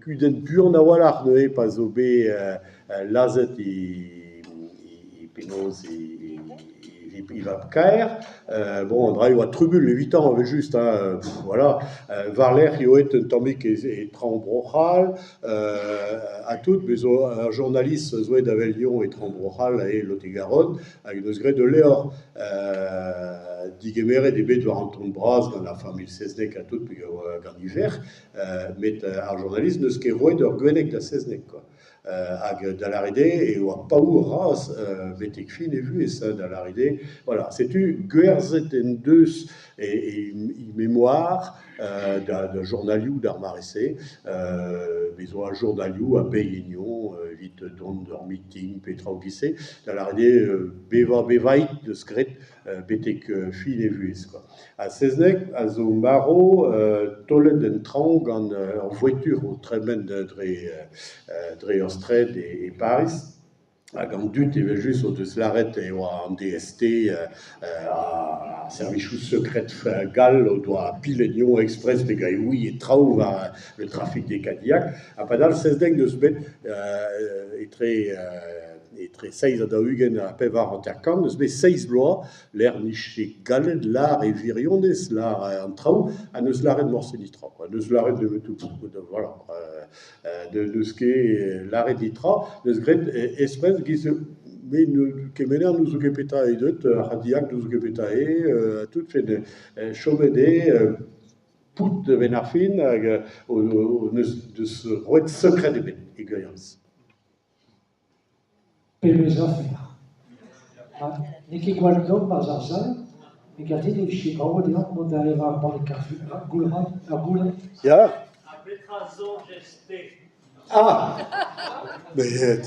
kudenn buan a-walc'h neuze pa zo bet lazhet e penaos e e vab-kaer. Bon an dra-se a oa trubuilh evitañ evel-just hein, voilà. War-lerc'h eo aet un tammig e traoñ Bro-C'hall ha tout, bez zo ur journalist zo aet da wel e traoñ Bro-C'hall e Lot-et-Garonne hag en deus graet ul levr. Degemeret eo bet war an ton bras gant ar familh Seznec ha tout peogwir gant he verc'h met ar journalist n'eus ket roet ur gwenneg da Seznec kwa. Hag da lâret eo e oa paour-razh betek fin e vuhez hein, da lâret eo, voilà. Setu gwerzhet en deus e memoar da journalioù d'ar mare-se. Bez 'oa journalioù a Beilh-Ignon evit dont d'ur meeting pe traoù 'giz-se, da lâret eo bevañ-bevaik 'deus graet betek fin e vuhez kwa. Ha Seznec a zo marv taolet en traoñ gant ur voetur o tremen dre ur straed e Pariz. Hag an dud evel-just o deus lâret e oa an DST ar servijoù sekred gall o doa pilet anezhañ express peogwir e ouie traoù war le trafic des Cadillacs. Ha padal Seznec 'deus bet etre etre seizh ha daou-ugent ha 54 'deus bet seizh vloaz lec'h 'nije gallet lâr e wirionez, lâr an traoù ha 'neus lâret morse netra quoi. 'Neus lâret nemet voilà n'eus ket lâret netra, 'neus graet espres 'giz me kemener n'ouzon ket petra eo deuet, ar c'hadillac n'ouzon ket petra eo ha tout chomet eo pout a-benn ar fin hag neus deus roet sekred ebet e gwirionez. Pebezh afer ! N'eo ket gwall domm 'barzh ar sal, me 'gav din e vije brav deomp mont da evañ ur banne kafe, ur goulc'han, ur goulenn. Ya. Ha petra 'soñjez-te ? Ah ! Met…